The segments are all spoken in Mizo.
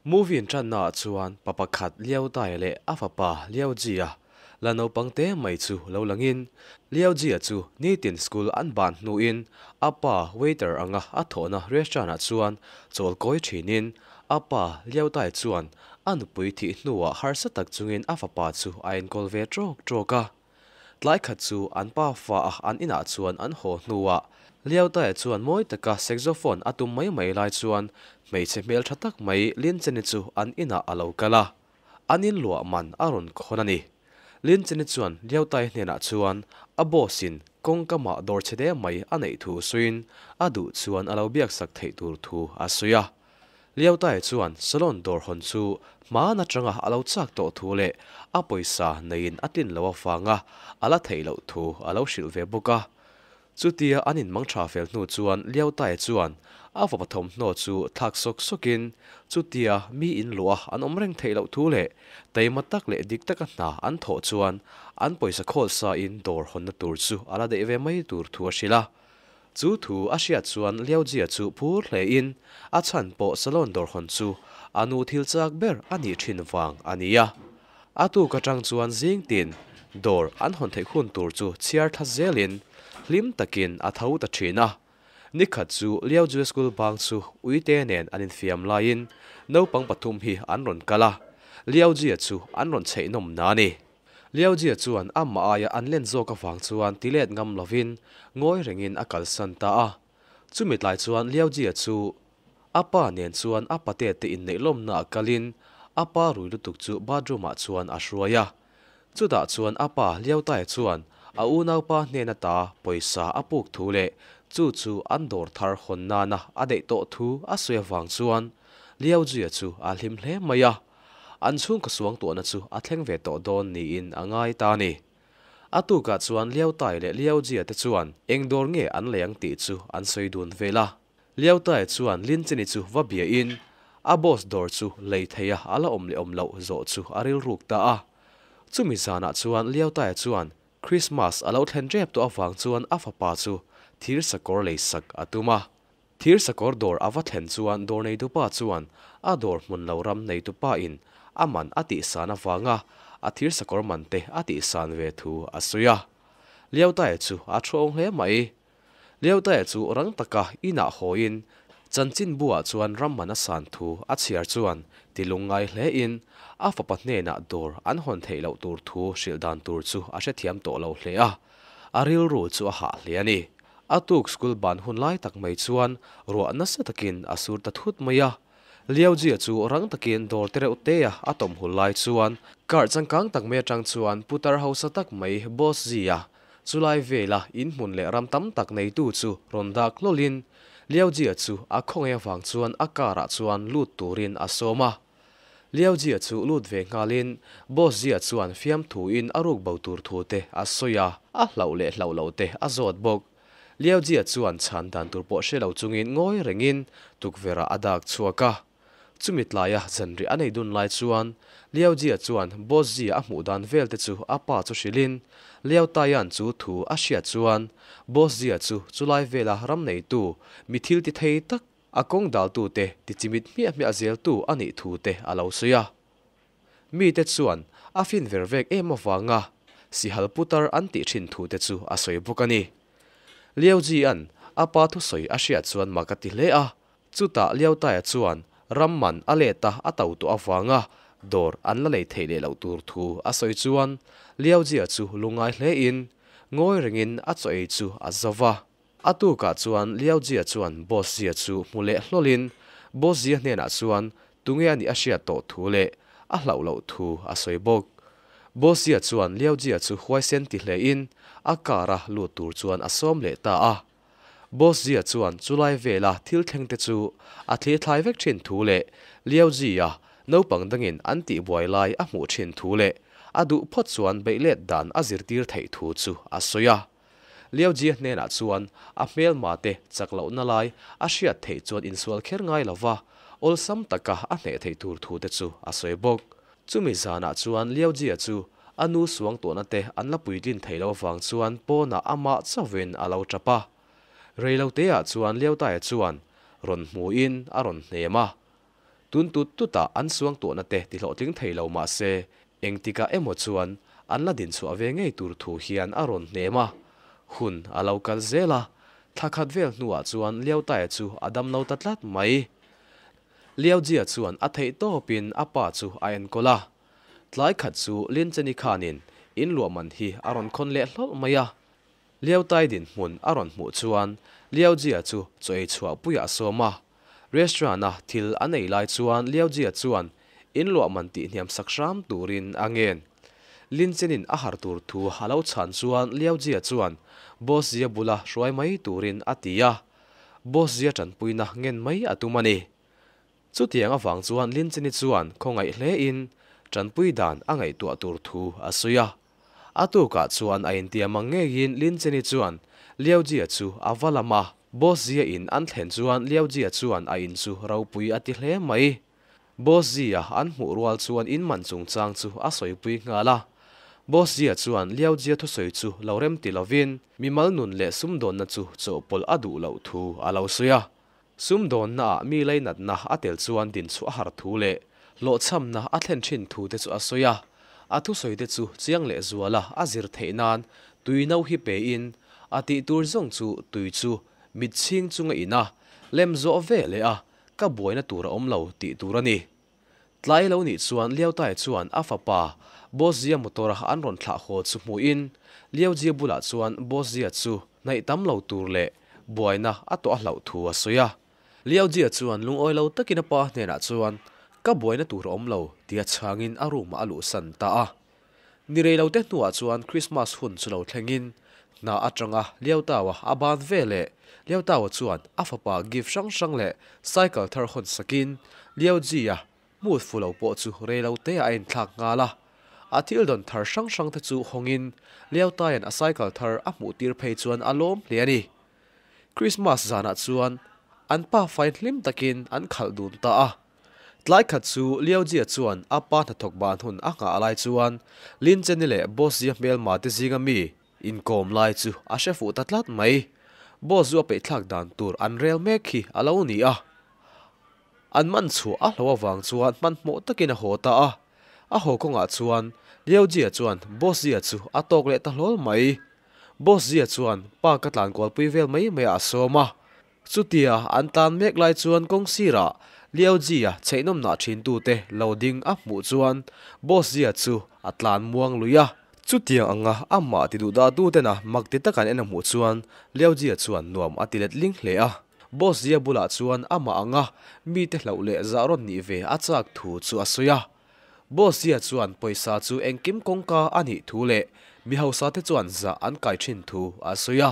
Movie in ṭanna ah chuan pa pakhat Liao Dai leh a fapa Liao Ji-a la naupang te mai chu lo langin Liao Ji-a chu nitin school an ban hnuin a pa waiter anga a thawhna restaurant ah chuan chawl kawi ṭhinin a pa Liao Dai chuan a nupui thih hnuah harsa tak chungin a fapa chu a enkawl ve ṭawk ṭawk a. Tlai khat chu an pa fa a an inah chuan an haw hnuah Liao Tae chuan mawi taka saxophone a tum mai mai lai chuan hmeichhe hmeltha tak mai Lin Cheni chu an inah a lo kal a, an in luah man a rawn khawn a ni. Lin Cheni chuan Liao Tae hnenah chuan a boss in kawngkamah dawr chhe deuh mai a neih thu suiin a duh chuan a lo biaksak theih tur thu a sawi a. Liao Tae chuan salon dawr hawn chu hmaan atanga a lo chak tawh thu leh a pawisa neiin a tlin loh avanga a la theih loh thu a lo hrilh ve bawk a. Chutia an inmang tha fel hnu chuan Liao Tae chuan a fapa thawmhnaw chu thlak sawk sawkin chutia mi in luah an awm reng theih loh thu leh taima tak leh dik taka hna an thawh chuan an pawisa khawl sain dawr hawnna tur chu a la daih ve mai tur thu a hrilh a. Chu thu a hriat chuan Liao Jia chu phur hlein a chhan pawh salon dawr hawn chu a nu thil chak ber a nih thin vang a ni a. A tuk atang chuan zing tin dawr an hawn theih hun tur chu chhiar thla zelin hlim takin a tho ta thin a. Nikhat chu Liao Jia school bang chu uite nen an infiam laiin naupang pathum hi an rawn kal a, Liao Jia chu an rawn chheih nawm na a ni. Liaujia chuan amah aia an len zawk avang chuan ti let ngam lovin ngawi rengin a kalsan ta a. Chumi tlai chuan Liaujia chu a pa nen chuan a pate te inneih lawmna ah kalin a pa rui lutuk chu bathroom ah chuan a hruai a. Chutah chuan a pa Liautaia chuan a unaupa hnen ata pawisa a puk thu leh chu chu an dawr thar hawn nana a daih tawh thu a sawi avang chuan Liaujia chu a hlim hle mai a. An chhungkaw suangtuahna chu a thleng ve tawh dawn niin a ngai ta a ni. A tukah chuan Liao Tai leh Liao Jia te chuan eng dawr nge an lei ang tih chu an sawi dun vel a. Liao Tai chuan Lin Chini chu va biain a boss dawr chu lei theia a la awm leh awm loh zawh chu a rilruk ta a. Chumi zanah chuan Liao Tai chuan Christmas a lo thlen rep tawh avang chuan a fapa chu thir sakawr lei sak a tum a. Thir sakawr dawr a va thlen chuan dawr neitupa chuan a dawr hmun lo ram neitupa in a man a tihsan avanga a thir sakawr man te a tihsan ve thu a sawi a. Liautae chu a thuawng hle mai. Liautae chu rang taka inah hawiin chanchinbu-ah chuan ram man a san thu a chhiar chuan ti lungngai hle in a fapa hnenah dawr an hawn theih loh tur thu hrilh dan tur chu a hrethiam tawh lo hle a, a rilru chu a hah hle a ni. A tuk school ban hun lai tak mai chuan ruah nasa takin a sur ta thut mai a. Liaujia chu rang takin dawr te reuh te a a tawm hul lai chuan kar changkang tak mai atang chuan putar hausa tak mai Boss Zia chulai vela in hmun leh ram tam tak neitu chu rawn dak hlawlin Liaujia chu a khawngaih avang chuan a car ah chuan lut turin a sawm a. Liaujia chu lut ve nghalin Boss Zia chuan fiamthuin a ruk bo tur thu te a sawi a, a hlauh leh hlauh loh te a zawt bawk. Liaujia chuan chhan dan tur pawh hre lo chungin ngawi rengin tukverh-ah a dak chhuak a. Chumi tlaia zanriah a nei dun lai chuan Liaujia chuan Boss Zia a hmuh dan vel te chu a pa chu hrilhin Liao Taian chu thu a hriat chuan Boss Zia chu chulai vela ram neitu mi thil ti thei tak A kawng daltute ti chimit hmiah hmiah zeltu a nih thu te a lo sawi a. Mite chuan a fin ver vek em avanga sihal putar an tih thin thu te chu a sawi bawk a ni. Liao Ji-a'n a pa thusawi a hriat chuan mak a ti hle a, chutah Liao Taia chuan ram man a let a a to tawh avanga dawr an la lei theih leh loh tur thu a sawi chuan Liao Ji-a chu lungngai hlein ngawi rengin a chaw ei chu a zo va. A tukah chuan Liao Jia chuan Boss Jia chu hmu leh hlawlin Boss Jia hnenah chuan tunge a nih a hriat tawh thu leh a hlauh loh thu a sawi bawk. Boss Jia chuan Liao Jia chu huaisen ti hlein a car a lut tur chuan a sawm leh ta a. Boss Jia chuan chulai vela thil thleng te chu a thlithlai vek thin thu leh Liao Jia naupang dangin an tihbuai lai a hmuh thin thu leh a duh phawt chuan beih let dan a zirtir theih thu chu a sawi a. Liao Jia hnenah chuan a hmelma te chak lohna lai a hriat theih chuan insual kher ngai lova awlsam taka a hneh theih tur thu te chu a sawi bawk. Chumi zanah chuan Liao Jia chu a nu suangtuahna te an la puitlin theih loh avang chuan pawnah amah chauhin a lo tap a. Reiloteah chuan Liao Taia chuan rawn hmuin a rawn hnem a. Tun tut tutah an suangtuahna te tihlawhtling thei lo mah se, engtikah emaw chuan an la dinchhuah ve ngei tur thu hian a rawn hnem a. Hun a lo kal zel a, thla khat vel hnuah chuan Liao Tae chu a damlo ta tlat mai. Liao Jia chuan a theih tawpin a pa chu a enkawl a. Tlai khat chu Lin Cheni khanin in luah man hi a rawn khawn leh hlawlh mai a. Liao Tai dinhmun a rawn hmuh chuan Liao Jia chu chaw ei chhuah puiah a sawm a. Restaurant-a thil an ei lai chuan Liao Jia chuan in luah man tih hniam sak hram turin a ngen. Lin Chenin a har tur thu a lo chhan chuan Liao Jia chuan Boss Jia bula hruai mai turin a ti a. Boss Jia tanpuina ngen mai a tum a ni. Chutiang avang chuan Lin Cheni chuan khawngaih hlein tanpui dan a ngaihtuah tur thu a sawi a. A tukah chuan a intiam ang ngeiin Lin Cheni chuan Liao Jia chu a va lam a. Boss Jia in an thlen chuan Liao Jia chuan a in chu ropui a ti hle mai. Boss Jia an hmuh rual chuan in man chungchang chu a sawipui nghal a. Boss Jia chuan Liao Jia thusawi chu lo rem ti lovin mimal nun leh sumdawnna chu chawhpawlh a duh loh thu a lo sawi a. Sumdawnnaah mi lainatna a tel chuan dinchhuah a har thu leh hlawhchhamna a thlen thin thu te chu a sawi a. A thusawi te chu chiang leh zuala a zir theih nan tui no hi pein a tih tur zawng chu tui chu mit chhing chunga in a lem zawh ve leh a, ka buaina tur a awm lo tih tur a ni. Tlai lo nih chuan Liautae chuan a fapa Boss Zia motor a an rawn thlah haw chu hmuhin Liau Jia bulah chuan Boss Zia chu hnaih tam lo tur leh buaina a tawh a hlauh thu a sawi a. Liau Jia chuan lungawi lo takin a pa hnenah chuan ka buaina tur a awm lo tia chhangin a room ah a luhsan ta a. Ni rei lo te hnuah chuan Christmas hun chu lo thlengin hna atanga Liautaua a ban ve leh Liautaua chuan a fapa gift hrang hrang leh cycle thar hawn sakin Liau Jia mood fu lo pawh chu rei lo te a inthlak nghal a. A thil dawn thar hrang hrang te chu hawngin Liautaia'n a cycle thar a hmuh tir phei chuan a lawm hle a ni. Christmas zanah chuan an pa fain hlim takin an khalh dun ta a. Tlai khat chu Liao Jia chuan a pa hnathawk ban hun a nghah lai chuan Lin Cheni leh Boss Zia hmelma te zinga mi inkawm lai chu a hre fuh ta tlat mai. Boss zu a peihthlak dan tur an rel mek hi a lo ni a. An man chhuah a hlo avang chuan hmanhmawh takin a haw ta a. A haw kawngah chuan Liao Jia chuan Boss Zia chu a tawk leh ta hlawl mai. Boss Zia chuan pa ka tlankualpui vel mai mai ah a sawm a. Chutia an tlan mek lai chuan kawng sirah Liao Ji-a chheihnawmnah thintute lo ding a hmuh chuan Boss Jia chu a tlan muang lui a. Chutiang anga amah ti duh dah tutena mak ti tak an en a hmuh chuan Liao Jia chuan nuam a ti let ling hle a. Boss Jia bulah chuan amah anga mite hlauh leh zah rawn nih ve a chak thu chu a sawi a. Boss Jia chuan pawisa chu engkim kawngka a nih thu leh mi hausa te chuan zah an kai thin thu a sawi a.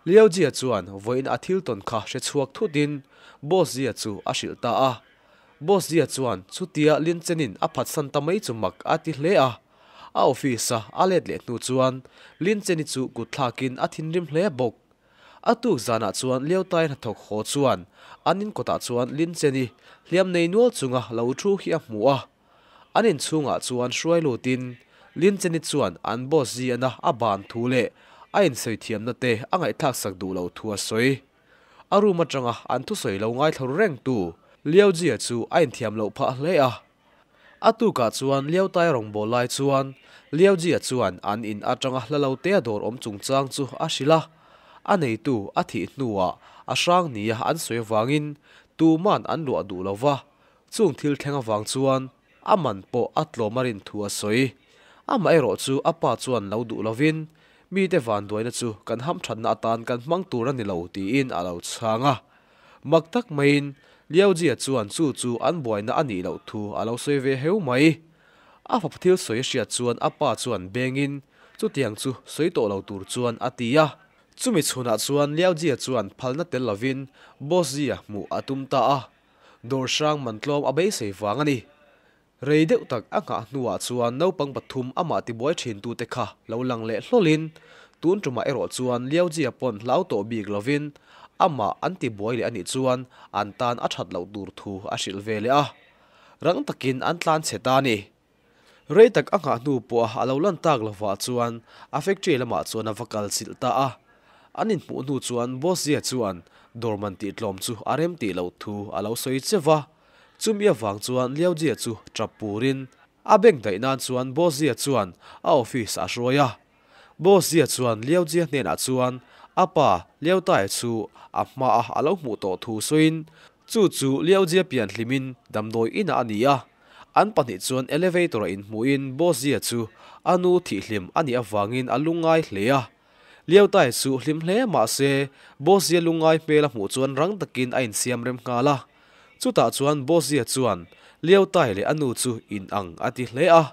Liao Jia chuan vawiin a thil tawn kha hre chhuak thutin Boss Jia chu a hrilh ta a. Boss Jia chuan chutia Lin Chenin a phatsan ta mai chu mak a ti hle a. A office-a a let leh hnu chuan Lin Cheni chu kut thlakin a thinrim hle bawk. A tuk zanah chuan Liao Tai hnathawk haw chuan an inkawtah chuan Lin Cheni hliam nei nual chunga lo thu hi a hmu a. An inchhungah chuan hruai lutin Lin Cheni chuan an boss Ziana a ban thu leh a insawi thiamna te a ngaihthlak sak duh loh thu a sawi. A room atanga an thusawi lo ngaithla ru rengtu Liao Jia chu a inthiam loh phah hle a. A tukah chuan Liao Tai rawngbâwl lai chuan Liao Jia chuan an in atanga hla lo te a dawr awm chungchang chu a hrilh a. A neitu a thih hnuah a hrang nia an sawi avangin tuman an luah duh lo va, Chung thil thleng avang chuan a man pawh a tlawm a rin thu a sawi. Amaherawh chu a pa chuan lo duh lovin, Mite vanduaina chu kan hamthatna atan kan hmang tur a ni lo tiin a lo chhang a. Mak tak maiin Liao Jia chuan chu chu an buaina a nih loh thu a lo sawi ve heu mai. A fapa thil sawi a hriat chuan a pa chuan bengin chutiang chu sawi tawh lo tur chuan a ti a. Chumi chhunah chuan Liao Jia chuan phalna tel lovin Boss Jia hmuh a tum ta a. Dawr hrang man tlawm a beisei vang a ni. Rei deuh tak a nghah hnuah chuan naupang pathum amah tibuai thintute kha lo lang leh hlawlin, tun tumah erawh chuan Liaujia pawn hlau tawh bik lovin amah an tibuai leh a nih chuan an tan a that loh tur thu a hrilh ve leh a. Rang takin an tlan chhe ta a ni. Rei tak a nghah hnu pawha a lo lan tak lovah chuan a factory lamah chuan a va kal chilh ta a. An inhmuh hnu chuan Boss Zia chuan dawr man tih tlawm chu a rem tih loh thu a lo sawi che va. Chumi avang chuan Liao Jia chu tap purin a bengdaih nan chuan Boss Jia chuan a office ah a hruai a. Boss Jia chuan Liao Jia hnenah chuan a pa Liao Tae chu a hmaah a lo hmuh tawh thu sawiin chu chu Liao Jia pian hlimin damdawi inah a ni a. An pahnih chuan elevator-ah inhmuhin Boss Jia chu a nu thihhlim a nih avangin a lungngai hle a. Liao Tae chu hlim hle mah se Boss Jia lungngai hmel a hmuh chuan rang takin a insiam rem nghal a. Chutah chuan Boss Jia chuan Liao Tae leh a nu chu in ang a ti hle a,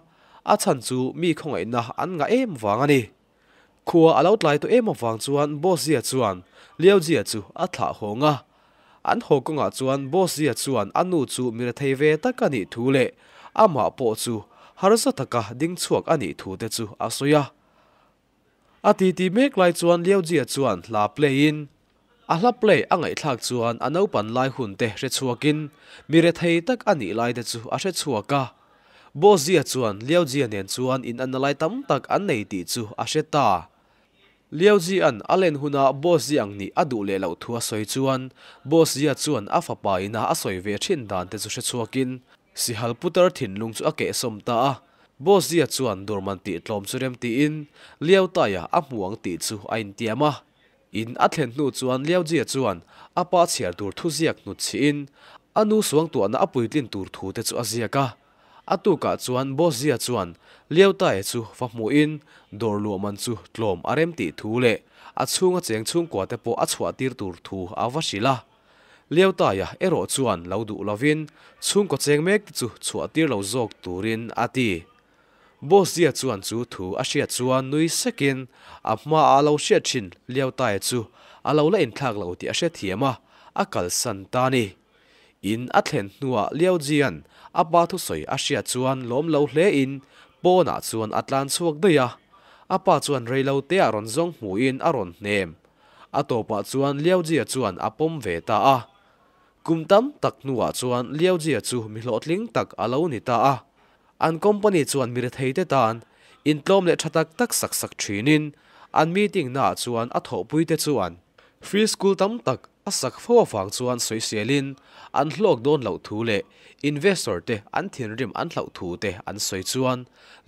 a chhan chu mi khawngaihna an ngah em vang a ni. Khua a lo tlai tawh em avang chuan Boss Jia chuan Liao Jia chu a thlah hawng a. An haw kawngah chuan Boss Jia chuan a nu chu mi rethei ve tak a nih thu leh amah pawh chu harsa taka ding chhuak a nih thu te chu a sawi a. A titi mek lai chuan Liao Jia chuan hla play in a hla play a ngaihthlak chuan a naupan lai hun te hre chhuakin mi rethei tak a nih lai te chu a hre chhuak a. Bo Zia chuan Liao Jia nen chuan in anna lai tam tak an nei tih chu a hre ta. Liao Jia'n a len huna Bo Zia ang nih a duh leh loh thu a sawi chuan Bo Zia chuan a fapa ina a sawi ve thin dan te chu hre chhuakin Sihal putar thinlung chu a kehsawm ta a. Bo Zia chuan Durman tih tlawm chu rem tiin Liao Taia a hmu ang tih chu a intiam a. In a thlen hnu chuan Liao Jia chuan a pa chhiar tur thuziak hnutchhihin a nu suangtuahna a puitlin tur thu te chu a ziak a. A tukah chuan Boss Jia chuan Liao Tae chu va hmuhin dawr luah man chu tlawm a rem tih thu leh a chhunga cheng chhungkua te pawh a chhuah tir tur thu a va hrilh a. Liao Taia erawh chuan lo duh lovin chhungkaw cheng mek te chu chhuah tir lo zawk turin a ti. Boss Zia chuan chu thu a hriat chuan nui sekin a hmaah a lo hriat thin Liao Tae chu a lo la inthlak lo tih a hrethiam a, a kalsan ta a ni. In a thlen hnuah Liao Jia'n a pa thusawi a hriat chuan lawm lo hlein pawnah chuan a tlan chhuak daih a. A pa chuan reiloteah rawn zawng hmuhin a rawn hnem. A tawpah chuan Liao Jia chuan a pawm ve ta a. Kum tam tak hnuah chuan Liao Jia chu mi hlawhtling tak a lo ni ta a. An company chuan mi retheite tan intlawm leh tha tak tak sak sak thinin an meeting naah chuan a thawhpuite chuan free school tam tak a sak fo avang chuan sawiselin an hlawk dawn loh thu leh investor te an thinrim an hlauh thu te an sawi chuan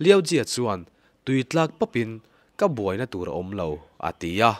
Liao Jia chuan tui tlak papin ka buaina tur a awm lo a ti a.